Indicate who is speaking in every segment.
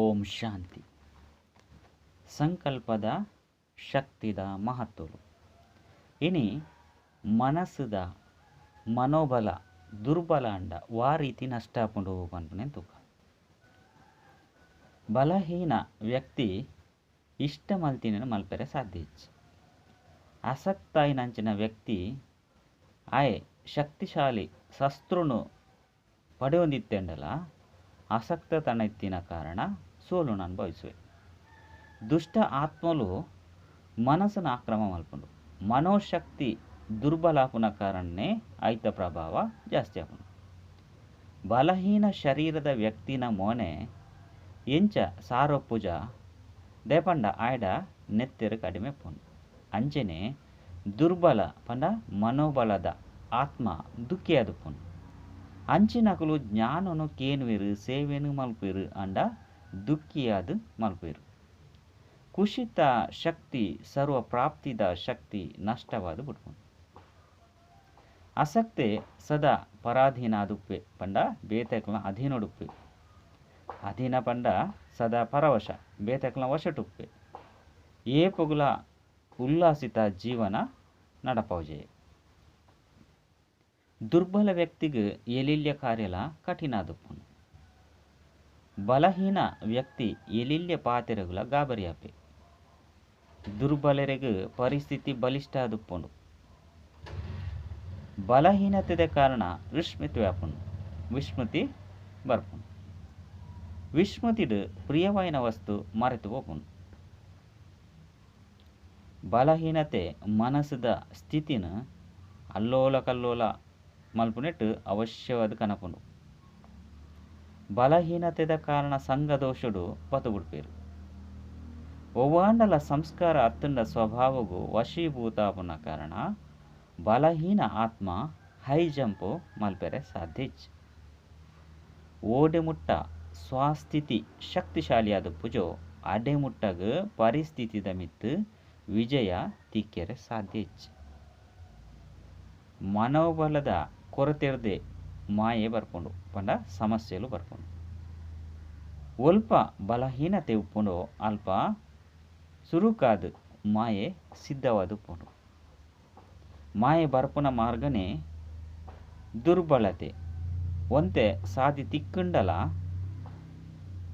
Speaker 1: ಓಂ ಶಾಂತಿ. ಸಂಕಲ್ಪದ ಶಕ್ತಿದ ಮಹತ್ವಲು. ಇನಿ ಮನಸ್ಸುದ ಮನೋಬಲ ದುರ್ಬಲ ಅಂಡ ವಾ ರೀತಿ ನಷ್ಟ ಆಪುಂಡು ಪನ್ಪುನೆ ತೂಕ. ಬಲಹೀನ ವ್ಯಕ್ತಿ ಇಷ್ಟ ಮಲ್ತಿನ ಮಲ್ಪೆರೆ ಸಾಧ್ಯ ಇಜ್ಜಿ. ಆಸಕ್ತಾಯಿನಂಚಿನ ವ್ಯಕ್ತಿ ಆಯೆ ಶಕ್ತಿಶಾಲಿ ಶಸ್ತ್ರನು ಪಡೆಯೊಂದಿತ್ತೆಂಡಲ ಆಸಕ್ತತನ ಇತ್ತಿನ ಕಾರಣ ಸೋಲುನ ಅನುಭವಿಸುವೆ. ದುಷ್ಟ ಆತ್ಮಲು ಮನಸ್ಸನ್ನು ಆಕ್ರಮ ಮಲ್ಪುಂಡು. ಮನೋಶಕ್ತಿ ದುರ್ಬಲಾಪುನ ಕಾರಣನೇ ಐತ ಪ್ರಭಾವ ಜಾಸ್ತಿ ಆಪುಂಡು. ಬಲಹೀನ ಶರೀರದ ವ್ಯಕ್ತಿನ ಮೋನೆ ಎಂಚ ಸಾರೊಪ್ಪುಜ ದೇಪಂಡ ಆಯ್ಡ ನೆತ್ತೆರು ಕಡಿಮೆ ಪುಂಡು. ಅಂಚನೆ ದುರ್ಬಲ ಪಂಡ ಮನೋಬಲದ ಆತ್ಮ ದುಃಖಿಯಾದ ಪುಂಡು. ಅಂಚಿನಕುಲು ಜ್ಞಾನನು ಕೇನುವೆರು ಸೇವೆನು ಮಲ್ಪೆರು ಅಂಡ ದುಃಖಿಯಾದ ಮಲ್ಪೆರು. ಕುಶಿತ ಶಕ್ತಿ ಸರ್ವ ಪ್ರಾಪ್ತಿದ ಶಕ್ತಿ ನಷ್ಟವಾದ ಬಿಡ್ಪುಂಡು. ಆಸಕ್ತಿ ಸದಾ ಪರಾಧೀನ ಆದುಪ್ಪೆ ಪಂಡ ಬೇತೆಕ್ಲ ಅಧೀನೊಡುಪ್ಪೆ. ಅಧೀನ ಪಂಡ ಸದಾ ಪರವಶ ಬೇತೆಕ್ಲ ವಶಟುಪ್ಪೆ. ಏಪುಗುಲ ಉಲ್ಲಾಸಿತ ಜೀವನ ನಡಪೌಜೆ. ದುರ್ಬಲ ವ್ಯಕ್ತಿಗೆ ಎಲಿಲ್ಯ ಕಾರ್ಯಲ ಕಠಿಣ ಆದುಪ್ಪುಂಡು. ಬಲಹೀನ ವ್ಯಕ್ತಿ ಎಲಿಲ್ಯ ಪಾತೆರಗುಲ ಗಾಬರಿಯಾಪೆ. ದುರ್ಬಲರಿಗೆ ಪರಿಸ್ಥಿತಿ ಬಲಿಷ್ಠ ಆದುಪ್ಪುಂಡು. ಬಲಹೀನತೆದ ಕಾರಣ ವಿಸ್ಮೃತಿ ವ್ಯಾಪುಂಡು, ವಿಸ್ಮೃತಿ ಬರ್ಪುಂಡು. ವಿಸ್ಮೃತಿಡು ಪ್ರಿಯವಾಯಿನ ವಸ್ತು ಮರೆತು ಹೋಪುಂಡು. ಬಲಹೀನತೆ ಮನಸ್ಸುದ ಸ್ಥಿತಿನ ಅಲ್ಲೋಲ ಕಲ್ಲೋಲ ಮಲ್ಪುನೆಟ್ಟು ಅವಶ್ಯವಾದ ಕನಪುಂಡು. ಬಲಹೀನತೆದ ಕಾರಣ ಸಂಘದೋಷಡು ಪತುಬುಡ್ಪೇರು. ಒವ್ವಾಂಡಲ ಸಂಸ್ಕಾರ ಅತ್ತಂಡ ಸ್ವಭಾವಗೂ ವಶೀಭೂತಾಪುನ ಕಾರಣ ಬಲಹೀನ ಆತ್ಮ ಹೈ ಜಂಪು ಮಲ್ಪೆರೆ ಸಾಧ್ಯ ಇಜ್ಜಿ. ಓಡೆಮುಟ್ಟ ಸ್ವಾಸ್ಥಿತಿ ಶಕ್ತಿಶಾಲಿಯಾದ ಪುಜೋ ಅಡೆಮುಟ್ಟಗ ಪರಿಸ್ಥಿತಿದ ಮಿತ್ತು ವಿಜಯ ತಿಕ್ಕೆರೆ ಸಾಧ್ಯ ಇಜ್ಜಿ. ಮನೋಬಲದ ಕೊರತೆರ್ದೆ ಮಾಯೆ ಬರ್ಪುಂಡು ಪಂಡ ಸಮಸ್ಯೆಲು ಬರ್ಪುಂಡು. ಒಲ್ಪ ಬಲಹೀನತೆ ಉಪ್ಪುಂಡು ಅಲ್ಪ ಸುರುಕಾದ ಮಾಯೆ ಸಿದ್ಧವಾದ ಉಪ್ಪುಂಡು. ಮಾಯೆ ಬರ್ಪುನ ಮಾರ್ಗನೇ ದುರ್ಬಲತೆ. ಒಂತೆ ಸಾದಿ ತಿಕ್ಕುಂಡಲ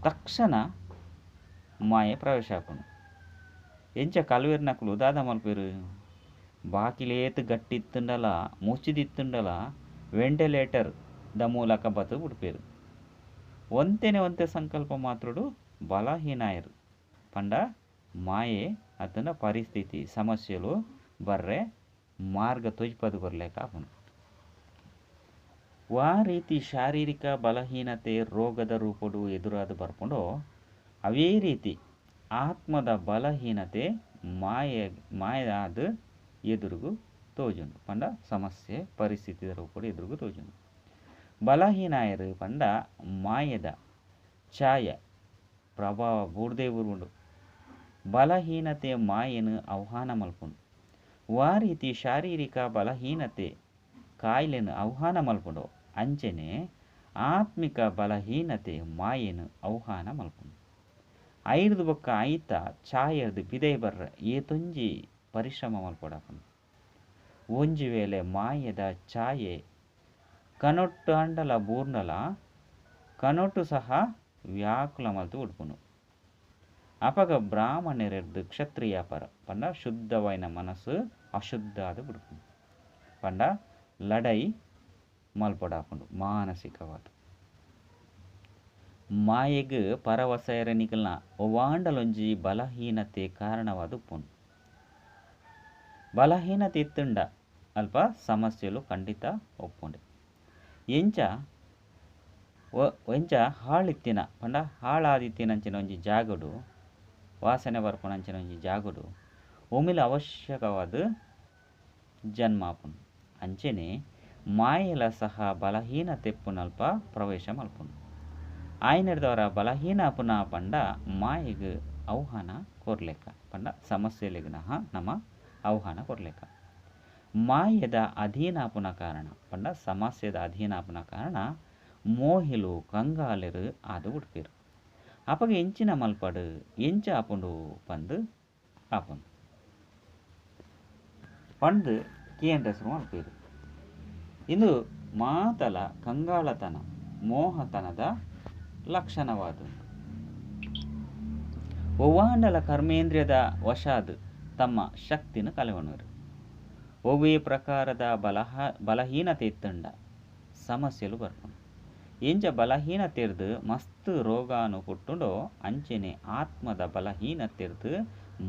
Speaker 1: ತಕ್ಷಣ ಮಾಯೆ ಪ್ರವೇಶ ಆಪುಂಡು. ಎಂಚ ಕಲ್ವೇರ್ನಕುಲು ದಾದ ಮಲ್ಪೆರು ಬಾಕಿಲೇತ್ ಗಟ್ಟಿತ್ತುಂಡಲ ಮುಚ್ಚಿದಿತ್ತುಂಡಲ ವೆಂಟಿಲೇಟರ್ the ಮೂಲಕ ಬತ್ತು ಬಿಡ್ಪೇರು. ಒಂತೆನೆ ಒಂತೆ ಸಂಕಲ್ಪ ಮಾತ್ರುಡು ಬಲಹೀನಾಯರು ಪಂಡ ಮಾಯೆ ಅತನ ಪರಿಸ್ಥಿತಿ ಸಮಸ್ಯೆಲು ಬರ್ರೆ ಮಾರ್ಗ ತೊಜ್ಪದು ಬರ್ಲೇಕ ಆಪುಂಡು. ವಾ ರೀತಿ ಶಾರೀರಿಕ ಬಲಹೀನತೆ ರೋಗದ ರೂಪಡು ಎದುರಾದ ಬರ್ಪುಂಡೋ ಅವೇ ರೀತಿ ಆತ್ಮದ ಬಲಹೀನತೆ ಮಾಯೆ ಮಾಯಾದ ಎದುರುಗು ತೋಜುಂಡು. ಪಂಡ ಸಮಸ್ಯೆ ಪರಿಸ್ಥಿತಿದ ರೂಪಡು ಎದುರುಗು ತೋಜುಂಡು. ಬಲಹೀನಾಯರು ಪಂಡ ಮಾಯದ ಛಾಯ ಪ್ರಭಾವ ಬೂರ್ದೇ ಬೂರ್ವುಂಡು. ಬಲಹೀನತೆ ಮಾಯೆನು ಆಹ್ವಾನ ಮಲ್ಪುಂಡು. ವಾ ರೀತಿ ಶಾರೀರಿಕ ಬಲಹೀನತೆ ಕಾಯಿಲೆನು ಆಹ್ವಾನ ಮಲ್ಪುಂಡು ಅಂಚನೆ ಆತ್ಮಿಕ ಬಲಹೀನತೆ ಮಾಯೆನು ಆಹ್ವಾನ ಮಲ್ಪುಂಡು. ಐರ್ದು ಬೊಕ್ಕ ಐತ ಛಾಯರ್ದು ಪಿದೈ ಬರ್ರ ಏತೊಂಜಿ ಪರಿಶ್ರಮ ಮಲ್ಪೊಡಾಪುಂಡು. ಒಂಜಿ ವೇಳೆ ಮಾಯದ ಛಾಯೆ ಕನೊಟ್ಟು ಅಂಡಲ ಬೂರ್ನಲ ಕನೊಟ್ಟು ಸಹ ವ್ಯಾಕುಲ ಮಲ್ತು ಉಡ್ಪುಂಡು. ಅಪಗ ಬ್ರಾಹ್ಮಣರೆರ್ದು ಕ್ಷತ್ರಿಯ ಪರ ಪಂಡ ಶುದ್ಧವಾಯಿನ ಮನಸ್ಸು ಅಶುದ್ಧ ಆದ ಬಿಡ್ಪುಂಡು. ಪಂಡ ಲಡೈ ಮಲ್ಪೊಡಾಪುಂಡು ಮಾನಸಿಕವಾದ. ಮಾಯೆಗ್ ಪರವಸೆರ ನಿಕಲ್ನ ಒವಾಂಡಲೊಂಜಿ ಬಲಹೀನತೆ ಕಾರಣವಾದ ಉಪ್ಪುಂಡು. ಬಲಹೀನತೆ ಇತ್ತುಂಡ ಅಲ್ಪ ಸಮಸ್ಯೆಲು ಖಂಡಿತ ಒಪ್ಪುಂಡು. ಎಂಚ ಎಂಚ ಹಾಳಿತ್ತಿನ ಪಂಡ ಹಾಳಾದಿತ್ತಿನಂಚಿನ ಒಂಜಿ ಜಾಗಡು ವಾಸನೆ ಬರ್ಪುನಂಚಿನ ಒಂಜಿ ಜಾಗಡು ಒಮಿಲ ಅವಶ್ಯಕವಾದ ಜನ್ಮಾಪುಂಡು. ಅಂಚನೆ ಮಾಯೆಲ ಸಹ ಬಲಹೀನತೆ ಪುನಲ್ಪ ಪ್ರವೇಶ ಮಲ್ಪುಂಡು. ಆಯ್ನೆಡ್ದವರ ಬಲಹೀನ ಪುನ ಪಂಡ ಮಾಯೆಗ್ ಆಹ್ವಾನ ಕೊರ್ಲೆಕ್ಕ ಪಂಡ ಸಮಸ್ಯೆಲೆಗ್ ನಹ ನಮ ಆಹ್ವಾನ ಕೊರ್ಲೆಕ್ಕ. ಮಾಯದ ಅಧೀನಾಪುನ ಕಾರಣ ಪಂಡ ಸಮಸ್ಯೆದ ಅಧೀನಾಪುನ ಕಾರಣ ಮೋಹಿಲು ಕಂಗಾಲೆರು ಆದು ಉಡ್ಪೇರು. ಅಪಗ ಎಂಚಿನ ಮಲ್ಪಡು ಎಂಚ ಆಪುಂಡು ಪಂದ್ ಆಪುಂಡು ಪಂದ್ ಕೇಂದ್ರ ಶುರು ಮಲ್ಪುವೆರ್. ಇಂದು ಮಾತಲ ಕಂಗಾಳತನ ಮೋಹತನದ ಲಕ್ಷಣವಾದುಂಡು. ಒವ್ವಾಂಡಲ ಕರ್ಮೇಂದ್ರಿಯದ ವಶಾದ್ ತಮ್ಮ ಶಕ್ತಿನ್ ಕಳೆವೊನುವೆರ್. ಒವ್ವೇ ಪ್ರಕಾರದ ಬಲಹೀನತೆ ಇತ್ತುಂಡ ಸಮಸ್ಯೆಲು ಬರ್ಪುಂಡು. ಎಂಚ ಬಲಹೀನತೆರ್ದ್ ಮಸ್ತ್ ರೋಗಾನು ಪುಟ್ಟುಂಡೋ ಅಂಚೆನೆ ಆತ್ಮದ ಬಲಹೀನತೆರ್ದ್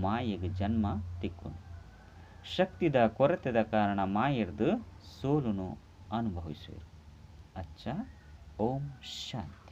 Speaker 1: ಮಾಯೆಗ್ ಜನ್ಮ ತಿಕ್ಕುಂಡು. ಶಕ್ತಿದ ಕೊರತೆದ ಕಾರಣ ಮಾಯೆರ್ದ್ ಸೋಲುನು ಅನುಭವಿಸುವೆರ್. ಅಚ್ಚ ಓಂ ಶಾಂತಿ.